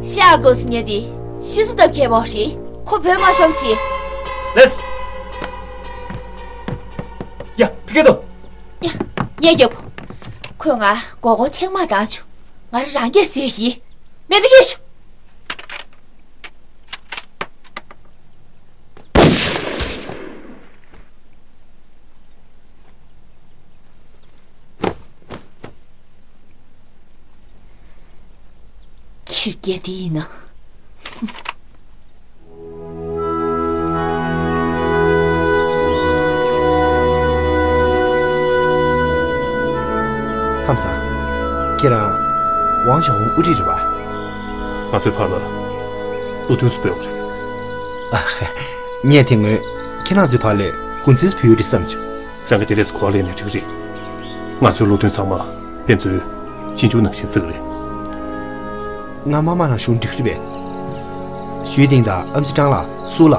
ཤར་གོ་སི་ཉེ་དི་ཤི་སུ་སྟབས་ཁེ་བོ་ཧྲི། ཁོ་བོད་མ་ཤོབ་ཆི། ལེས། ཡ་ཕི་ཀེ་ཏོ། ཡ། ངས་རྒྱབ། ཁོས་ང་མགོ་སྐོར་ཐེངས་མ་བཏང་བྱུང་། ང་རང་རང་སྐད་ཟེར་གི། མེད་དུ་སྐྱེས་བྱུང་། ཁྱི་སྐད་འདི་ཡིན་ན། ཁམས་བཟང་། ཁྱེད་རང་ཝང་ཞའོ་ཧུང་དབུ་ཁྲིད་རེད་པ། ང་ཚོའི་ཕར་ལ་བློ་མཐུན་སུ་སྤོས་པ་རེད། ཨ། ངས་དེ་སྔོན་ཁྱེད་རང་ཚོའི་ཕར་ལས་འགོ་འཛིན་སུ་བུད་ཡོད་རེད་བསམ་བྱུང་། རང་གི་དེ་རེས་གོ་བ་ལེན་ནས་འགྲིག་རེད། ང་ཚོའི་བློ་མཐུན་ཚང་མ་ཕན་ཚུན་གཅེན་གཅུང་ནང་བཞིན་བརྩི་གི་རེད། ང་མ་མ་ནང་བཞུགས་འགྲིག་རེད་པས། ཞུས་ཏིང་དང་ཨམ་སྲི་ཀྲང་ལགས་སུ་ལ།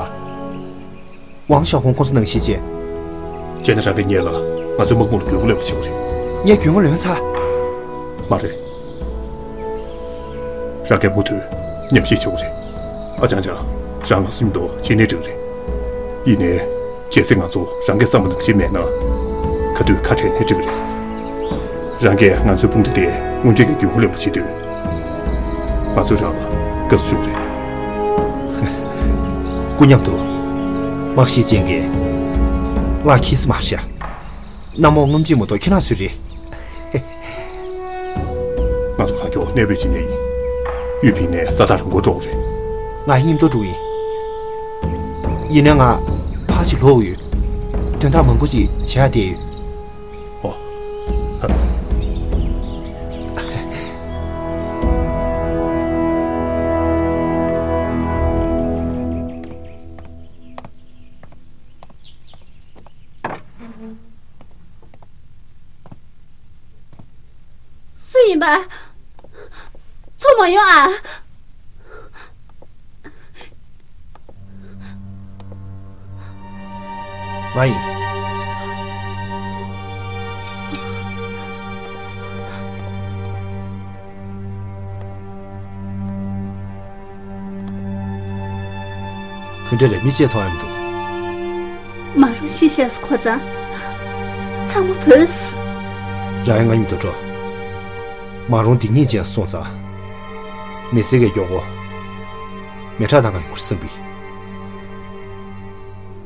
ཝང་ཞའོ་ཧུང་ཁོང་ཚོ་ནང་བཞིན་བྱས། བྱས་ན་རང་གིས་ངེད་ལ་ང་ཚོའི་དམག་དཔུང་ལ་རྒྱུས་མངའ་ལོན་པ་བྱེད་དགོས་རེད། ངས་རྒྱུས་མངའ་ལོན་ཚར། མ་རེད། རང་གིས་མུ་མཐུད་ཉམས་ཞིབ་བྱེད་དགོས་རེད། ཨ་ཅང་ཅང་། རང་ལ་སེམས་གཏོང་བྱེད་ནས་འགྲིག་རེད། ཡིན་ནའི། གལ་སྲིད་ང་ཚོ་རང་གིས་བསམ་པ་ནང་བཞིན་མེད་ན། ག་དུས་ཁ་བྲལ་ནས་འགྲིག་རེད། རང་གིས་ང་ཚོའི་དཔུང་སྡེ་དེ་དངོས་འབྲེལ་གྱི་རྒྱུས་མངའ་ལོན་པ་བྱེད་དུས། ང་ཚོས་རང་ལ་དགའ་བསུ་ཞུ་གི་རེད། སྐུ་མཉམ་དུ། དམག་ཤེད་ཅན་གྱི་གླགས་ཁེལ་ས་མ་རེད། གནམ་འོག་སྔོན་ཆད་མ་གཏོགས་ཁྱེད་རང་སུ་རེད། ང་ཚོ་གང་མགྱོགས་གནས་སྤོས་བྱེད་མཁན་ཡིན། གཡུས་ཕྱིན་ནས་ས་ཐག་རིང་པོ་འགྲོ་གི་རེད། ང་མཉམ་དུ་འགྲོ་གི་ཡིན། ཡིན་ནའི་ང་ཕར་ཞིག་ལོག་ཡོད། དོན་དག་མང་པོ་ཞིག་བྱེད་ཡ་བསྡད་ཡོད། ཨོ། སུ་ཡིན་པ། ཚུར་མ་ཡོང་ཨ། ང་ཡིན། ག་འདྲ་རེད། མི་གཅིག་མཐོང་ཡ་མི་འདུག་མ་རུང་ཤི་ཤེས་ཁོ་ཚང་། ཚང་མ་བོས། ར་ཡ་ང་མཉམ་དུ་འགྲོ། མ་རུང་སྡིག་ཉེས་ཅན་སོང་ཙང་། མི་སེར་གྱི་མགྱོགས་པོ་མེ་ཁྲག་དང་གང་ཡིན་ཁུར་བསམ་པའི།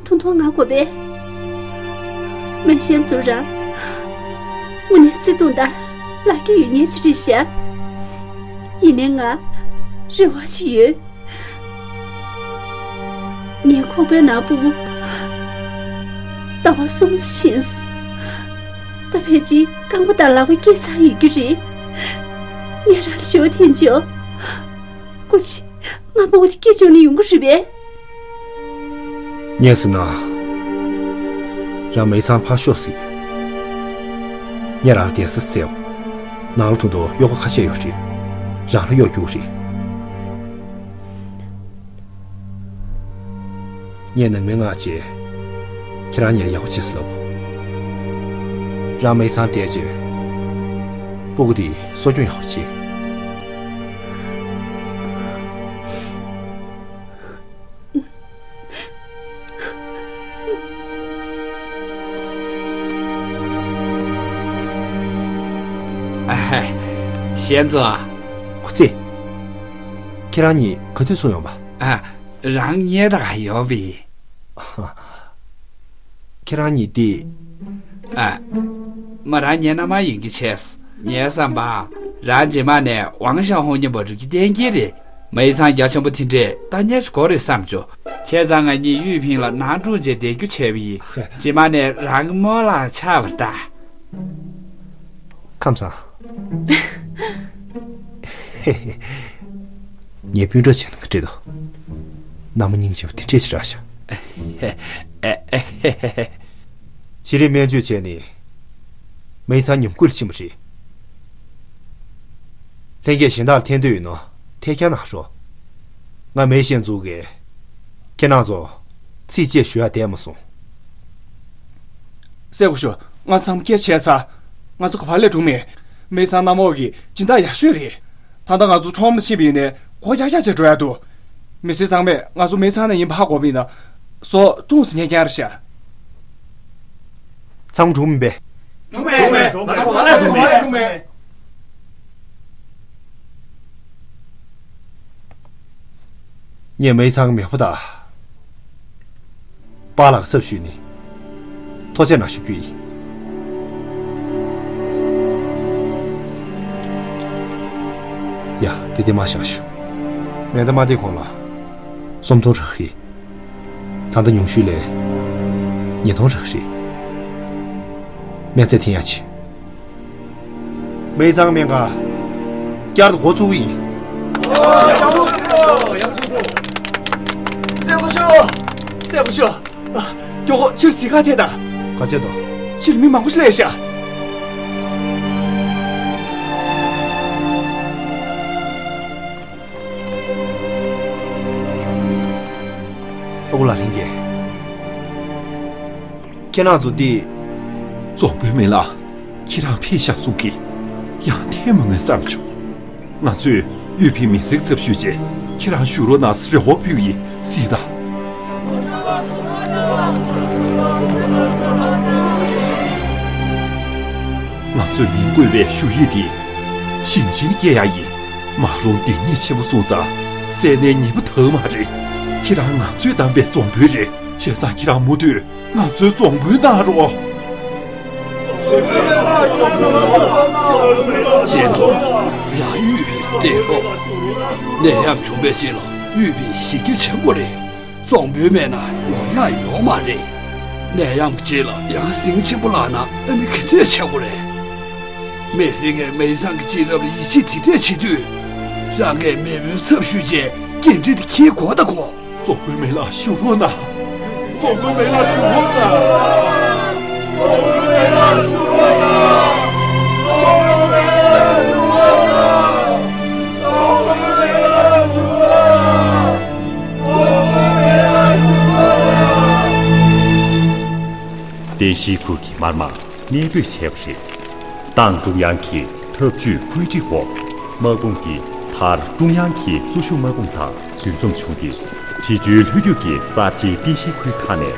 ཐུང་ཐུང་ང་དགོས་པས། མེ་ཤན་ཚོ་རང་དངོས་གནས་བརྩེ་དུང་དང་ལག་ཁྱེར་ཡོད་མཁན་ཅིག་རེད་ཤག་ཡིན་ནའི་ང་རེ་བ་ཅིག་ཡོད། ངའི་ཁོག་པའི་ནང་སྤུ་གུ་ཟླ་བ་གསུམ་ཕྱིན་སོང་། ད་ཕལ་ཆེར་རྐང་པ་དང་ལག་པ་སྐྱེས་ཚར་ཡོད་རྒྱུ་རེད། ངས་རང་ཞོ་འཐེན་ཆོག་སྐུ་མཁྱེན། ང་ཕྲུ་གུ་དེ་སྐྱེས་བྱུང་ནས་ཡོང་གི་རེད་པས། ངས་ཟེར་ན། རང་མེ་ཚང་ཕར་ཤོག་ཟེར། ངས་རང་ལ་བསྡད་ས་བཙལ། ནང་ལ་ད་དུང་གཡོག་པོ་ཁ་ཤས་ཡོད་རེད། རང་ལ་གཡོག་རྒྱུ་རེད། ངས་ནང་མི་མངགས་བྱས། ཁྱེད་རང་གཉིས་ལ་ཡག་པོ་བྱེད་ཟེར་ལབ། རང་མེ་ཚང་བསྡད་རྗེས། སྤུ་གུ་དེ་གསོ་སྐྱོང་ཡག་པོ་བྱེད། ཧེ། ཞན་ཙོ། ཧུ་ཙི། ཁྱེད་རང་གཉིས་ག་དུས་སོང་ཡོང་པ། ཨ། རང་ཉལ་ད་ག་ཡོང་པ་ཡིན། ཁྱེད་རང་གཉིས་དེ། ཨ། མ་རང་ཉལ་ན་མ་ཡིན་གྱི་ཆེས། ངའི་བསམ་པ། རང་རྗེས་མ་ནས་ཝང་ཞའོ་ཧུང་མཉམ་པོ་འགྲོ་རྒྱུ་གཏན་འཁེལ་རེད། མའི་ཚང་རྒྱ་ཆེན་པོ་དེ་འདྲས་ལྟ་མཁན་ཞིག་དགོས་རེད་བསམ་བྱུང་། བྱས་ཙང་ང་གཉིས་ཡུས་ཕིང་ལ་ནང་འཁྲུག་བྱས་བསྡད་རྒྱུ་བྱས་པ་ཡིན། རྗེས་མ་ནས་རང་གི་རྨོ་ལགས་ཆགས་པར་གདའ། ཁམས་བཟང་། ངའི་སྤུན་གྲོགས་བྱས་ན་ག་འདྲས་འདུག། མནའ་མ་སྙིང་རྗེ་པོ་དེ་འདྲས་ཞིག་རག་ཤག། ཕྱི་རིམ་སྨན་བཅོས་བྱས་ནས་མའི་ཚང་ཉམས་རྒུད་ལ་ཕྱིན་པ་རེད། ལྷན་རྒྱས་གཞན་དག་ལ་ཐན་འདོད་ཡོད་ན་ཐད་ཀར་གནང་རོགས། ང་མའི་ཤན་ཙུའུ་གིས་ཁྱེད་རང་ཚོ་ཚིག་གཅིག་ཞུ་ཡ་བསྡད་མ་སོང་། སེ་གོ་ཤོ། ང་ཚང་མ་སྐད་ཆ་བྱས་ཚར། ང་ཚོ་ག་པར་སླེབས་འགྲོ་མེད། མའི་ཚང་མནའ་མ་གི་སྦྱིན་བདག་ཡག་ཤོས་རེད། ད་ལྟ་ང་ཚོ་ཁྲོམ་ལ་ཕྱིན་པ་ཡིན་ནའི་སྒོ་རྒྱག་རྒྱག་བྱས་འགྲོ་ཡ་འདུག། མི་སེར་ཚང་མས་ང་ཚོ་མའི་ཚང་ནས་ཡིན་པ་ཧ་གོ་བ་ཡིན་ན། སོ་ཐུངས་སུ་ཉན་རྐྱང་རེད་ཤག། ཚང་མ་འགྲོ་མིན་པས། འགྲོ་མེད། འགྲོ་མེད། ང་ཚོ་ག་པར་སླེབས་འགྲོ་མེད། འགྲོ་མེད། ངས་མའི་ཚང་མེས་པོ་དང་པཱ་ལགས་ཚབ་ཞུས་ནས་ཐུགས་རྗེ་གནང་ཞུ་རྒྱུ་ཡིན། ཡ། དེ་དེ་མ་བཞག་ཞུ། མེ་མདའ་མ་དེ་གོང་ལ་སུམ་སྟོང་རག་གི། ད་ལྟ་ཉུང་ཤོས་ལ་ཉིས་སྟོང་རག་རེད། སྨན་རྫས་འཐེན་ཡག་བྱེད། མའི་ཚང་སྨན་ཁང་བསྐྱར་དུ་འགོ་བཙུགས་ཀྱི་ཡིན། སེ་གོ་ཤོ། སེ་གོ་ཤོ། ཨ། མགྱོགས་པོ་ཕྱིར་གཟིགས་ཁང་ཐད་དང་། ག་བྱེད་དོ། ཕྱིར་མི་མང་པོ་ཞིག་སླེབས་ཤག། ཨ་ཁུ་ལགས་ལྷན་རྒྱས། ཁྱེད་རང་ཚོ་འདི། རྫོང་དཔོན་མེ་ལགས། ཁྱེད་རང་ཕེབས་ཤག་གསུང་གི། ཡང་ཐལ་མོ་ངས་བསམ་བྱུང་། ང་ཚོས་གཡུས་ཕིང་མི་སེར་ཚབ་ཞུས་རྗེས་ཁྱེད་རང་བཞུགས་རོགས་གནང་ཟེར་རེ་བ་ཕུལ་ཡིན། གཟིགས་དང་། ང་ཚོས་མིང་བཀོད་པའི་ཞུ་ཡིག་འདི་ཞིང་ཆེན་སྐྱེལ་ཡ་ཡིན། མ་རུང་སྡིག་ཉེས་ཆེན་པོ་སོང་ཙང་བསད་ནས་ཉེས་པ་དག་མ་རེད། ཁྱེད་རང་ང་ཚོས་བདམས་པའི་རྫོང་དཔོན་རེད། བྱས་ཙང་ཁྱེད་རང་མུ་མཐུད་ང་ཚོའི་རྫོང་དཔོན་གནང་རོགས། ཞེས་ཚོ། རང་གཡུས་ཕིང་བལྟས་རོགས། ནད་ཡམས་བྱུང་བའི་རྗེས་ལ་གཡུས་ཕིང་གཞི་རྒྱ་ཆེན་པོ་རེད། རྫོང་དཔོན་མེད་ན་ཡོང་ཡག་ཡོད་མ་རེད། ནད་ཡམས་ཀྱི་རྗེས་ལ་ཡང་ཟིང་ཆེན་པོ་ལངས་ན་ཨ་ནི་ག་འདྲས་ཆགས་དགོས་རེད། མི་སེར་གྱིས་མའི་ཚང་གི་རྗེས་རབས་ལ་ཡིད་ཆེས་དེ་འདྲས་བྱེད་དུས། རང་གིས་མེས་པོའི་ཚབ་ཞུས་བྱས་འགན་འཁྲི་དེ་འཁྱེར་དགོས་ད་གོ། རྫོང་དཔོན་མེ་ལགས་བཞུགས་རོགས་གནང་། རྫོང་དཔོན་མེ་ལགས་བཞུགས་རོགས་གནང་། རྫོང་དཔོན་མེ་ལགས་བཞུགས་རོགས་གནང་། རྫོང་དཔོན་མེ་ལགས་བཞུགས་རོགས་གནང་། རྫོང་དཔོན་མེ་ལགས་བཞུགས་རོགས་གནང་། རྫོང་དཔོན་མེ་ལགས་བཞུགས་རོགས་གནང་། བསྟན་ཤིང་ཁུལ་གྱི་དམར་དམག་གནས་སྤོས་བྱས་པ་རེད། ཏང་ཀྲུང་དབྱང་གི་ཐབས་ཇུས་བཀོད་སྒྲིག་འོག་དམག་དཔུང་འདི་མཐར་ཀྲུང་དབྱང་གི་གཙོ་ཤུགས་དམག་དཔུང་དང་འདུ་འཛོམས་བྱུང་སྟེ། འབྲི་ཆུའི་ལྷོ་རྒྱུད་ཀྱི་གསར་བརྗེའི་རྟེན་གཞིའི་ཁུལ་ཁག་ནས།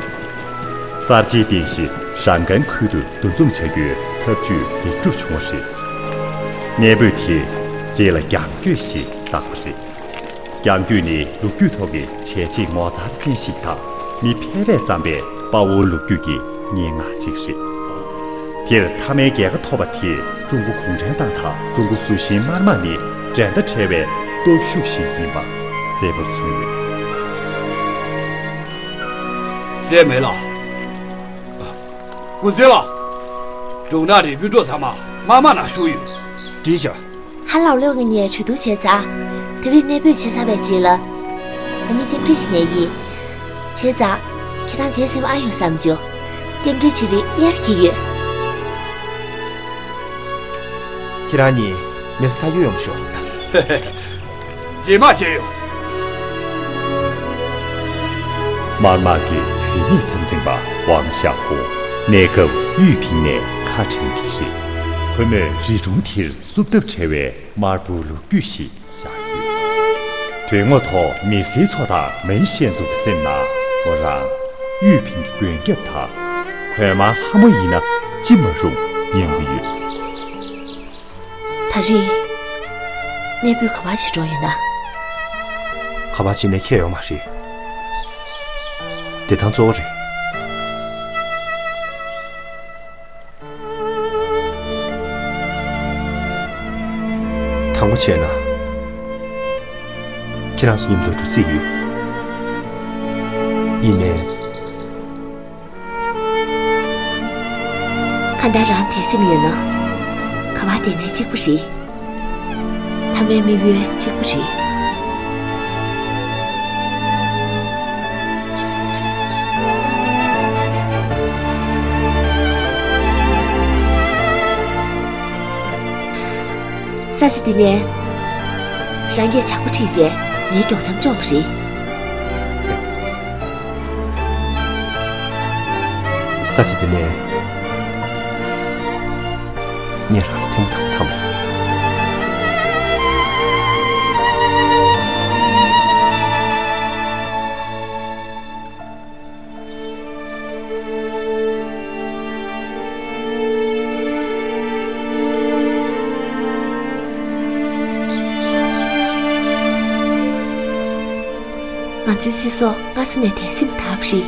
གསར་བརྗེའི་རྟེན་གཞི་ཧྲང་ཀན་ཁུལ་དུ་འདུ་འཛོམས་བྱ་རྒྱུའི་ཐབས་ཇུས་ལེགས་གྲུབ་བྱུང་བ་རེད། གནས་སྤོས་དེ་རྗེས་ལ་རྒྱང་སྐྱོད་ཞེས་བཏགས་པ་རེད། རྒྱང་སྐྱོད་ནི་ལོ་རྒྱུས་ཐོག་གི་བྱས་རྗེས་ངོ་མཚར་ཅན་ཞིག་དང་། མི་ཕལ་པས་བརྩམས་པའི་དཔའ་བོའི་ལོ་རྒྱུས་ཀྱི་སྙན་ངག་ཅིག་རེད། དེར་མཐའ་མའི་རྒྱལ་ཁ་ཐོབ་པ་དེས་ཀྲུང་གོ་གུང་ཁྲན་ཏང་དང་ཀྲུང་གོ་གཟུ་ཞིང་དམར་དམག་ནི་འགྲན་ཟླ་བྲལ་བའི་སྟོབས་ཤུགས་ཤིག་ཡིན་པ་གསལ་པོར་མཚོན་ཡོད། སྲས་མེ་ལགས། ཨ། འགོ་འཛིན་ལགས། འབྲོང་ནག་རི་སྤུན་གྲོགས་ཚང་མ་དམར་དམག་ནང་ཞུགས་ཡོད། འགྲིག་བྱ། ཧ་ལའོ་ལེའོ་ང་གཉིས་གྲོས་བསྡུར་བྱས་ཚར། དེ་རིང་གནས་སྤོས་བྱས་ཚར་བའི་རྗེས་ལ། ང་གཉིས་རྟེན་འབྲེལ་ཞིག་ནས་ཡིན། བྱས་ཙང་། ཁྱེད་རང་རྗེས་ཟིན་ཨ་ཡོང་བསམ་བྱུང་། རྟེན་འབྲེལ་བྱེད་རིང་སྔར་གྱི་ཡོད། ཁྱེད་རང་གཉིས་མི་ཚེ་མཐའ་འཁྱོལ་ཡོང་བ་ཤོག། རྗེས་མ་མཇལ་ཡོང་། དམར་དམག་གི་བུད་མེད་འཐབ་འཛིང་པ་ཝང་ཞའོ་ཧུ་གནས་སྐབས་གཡུས་ཕིང་ནས་ཁ་བྲལ་གྱི་རེད། ཁོ་མོས་རི་གྲོང་དེར་བསུབ་ཐབས་བྲལ་བའི་དམར་པོའི་ལོ་རྒྱུས་ཤིག་བཞག་ཡོད། དོན་དངོས་ཐོག་མི་སེར་ཚོ་དང་མའི་ཤན་ཙུའུ་གི་སེམས་ནང་མོ་རང་གཡུས་ཕིང་གི་མགོན་སྐྱབས་དང་། གོས་དམར་ལྷ་མོ་ཡིན་ན་ཅི་མ་རུང་སྙམ་གྱི་ཡོད། ད་རེས་གནས་སྤོས་ག་པར་བྱེད་འགྲོ་ཡོད་ན། ག་པར་བྱེད་ནས་ཁྱད་ཡོད་མ་རེད། བདེ་ཐང་གཙོ་བོ་རེད། དང་པོ་བྱས་ན། ཁྱེད་རང་ཚོ་མཉམ་དུ་འགྲོ་རྩིས་ཡོད། ཡིན་ནའི། གང་ལྟར་རང་དད་སེམས་ཡོད་ན། ག་པར་བསྡད་ནའི་གཅིག་པ་རེད། མཐའ་མའི་དམིགས་ཡུལ་གཅིག་པ་རེད། ས་ཆ་འདི་ནས་རང་གིས་ཇག་པ་ཁྲིད་བྱས་ངའི་མགྱོགས་འཆམ་ལྕོགས་པ་རེད། ས་ཆ་འདི་ནས་ངས་རང་ལ་ཐལ་མོ་བཏང་ཐབས་མེད། ང་ཚོའི་སྲིད་ཚོགས་སྔ་ས་ནས་དད་སེམས་དར་བ་རེད།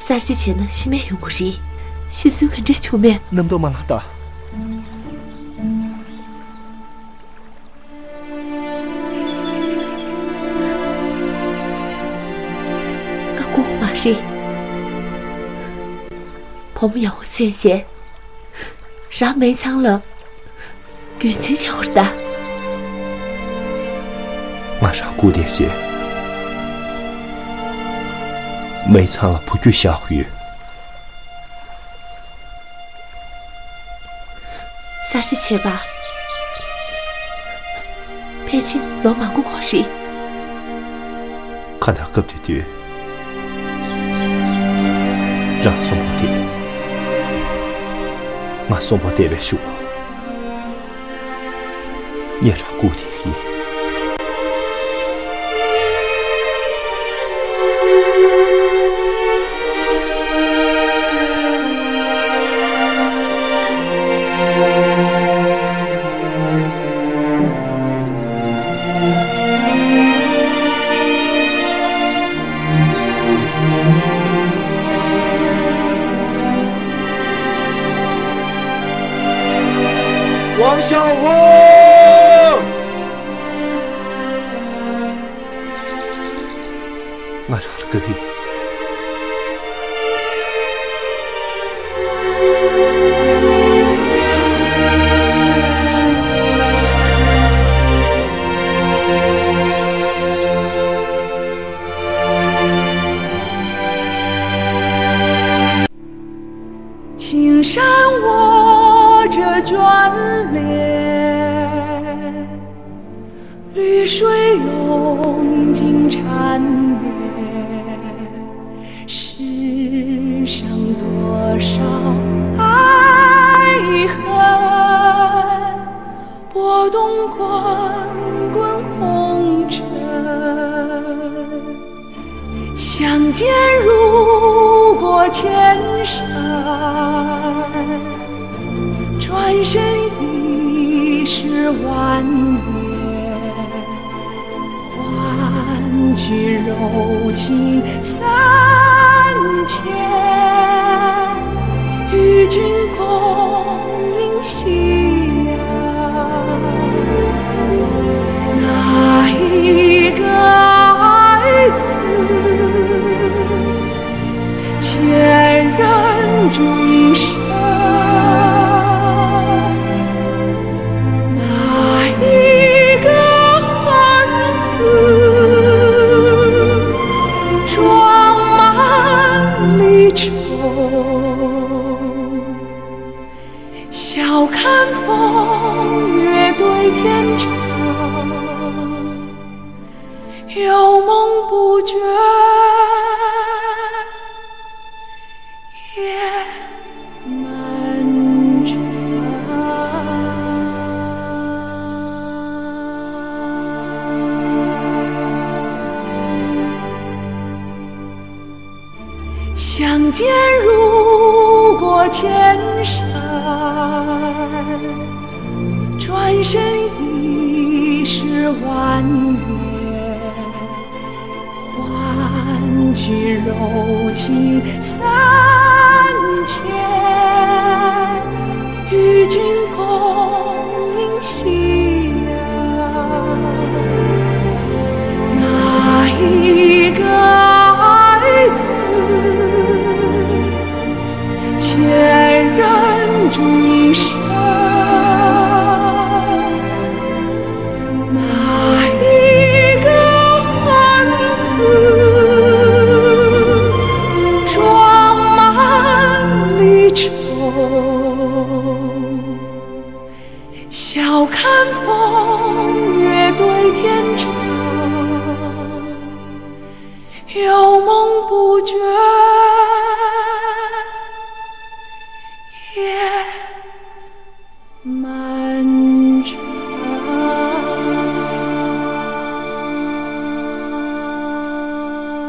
གསར་བརྗེ་བྱས་ན་ཤི་རྨས་ཡོང་གི་རེད། ཤི་གསོན་ག་འདྲས་བྱུང་མེད། རྣམ་རྟོག་མ་ལངས་དང་། ང་ལྐུགས་མ་རེད། བུ་མོ་ཡག་པོ་བཙལ་བྱས། རང་མའི་ཚང་ལ་རྒྱུན་འཛིན་བྱེད་དགོས་རེད་ད། ང་རང་སྐུ་དེ་བྱས། མའི་ཚང་ལ་བུ་རྒྱུད་བཞག་དགོས་ཡོད། གསར་བརྗེ་བྱས་པ་ཕལ་ཆེར་ལོ་མང་པོ་འགོར་རེད། ཁ་བརྡ་སྐབས་དེ་དུས། རང་གསོན་པོ་བསྡད། ང་གསོན་པོ་བསྡད་པའི་གཞུག་ལ། ངས་རང་སྐུ་དེ་ཤི། ཝང་ཞའོ་ཧུང་། ང་རང་ལ་དགའ་གི། 青山我这眷恋，绿水拥进缠绵，世上多少爱恨，拨动滚滚红尘。 相见如过千山，转身已是万年，换取柔情三千，与君共饮夕阳。 哪一个儿子，牵任终身？哪一个儿子，装满离愁？ 笑看风月对天长，有梦不觉夜漫长。 相见如过千山，人已是万年，换取柔情三千，与君共饮夕阳。哪一个儿子 千人中上，哪一个汉子装满离愁？笑看风月对天长，有梦不觉雁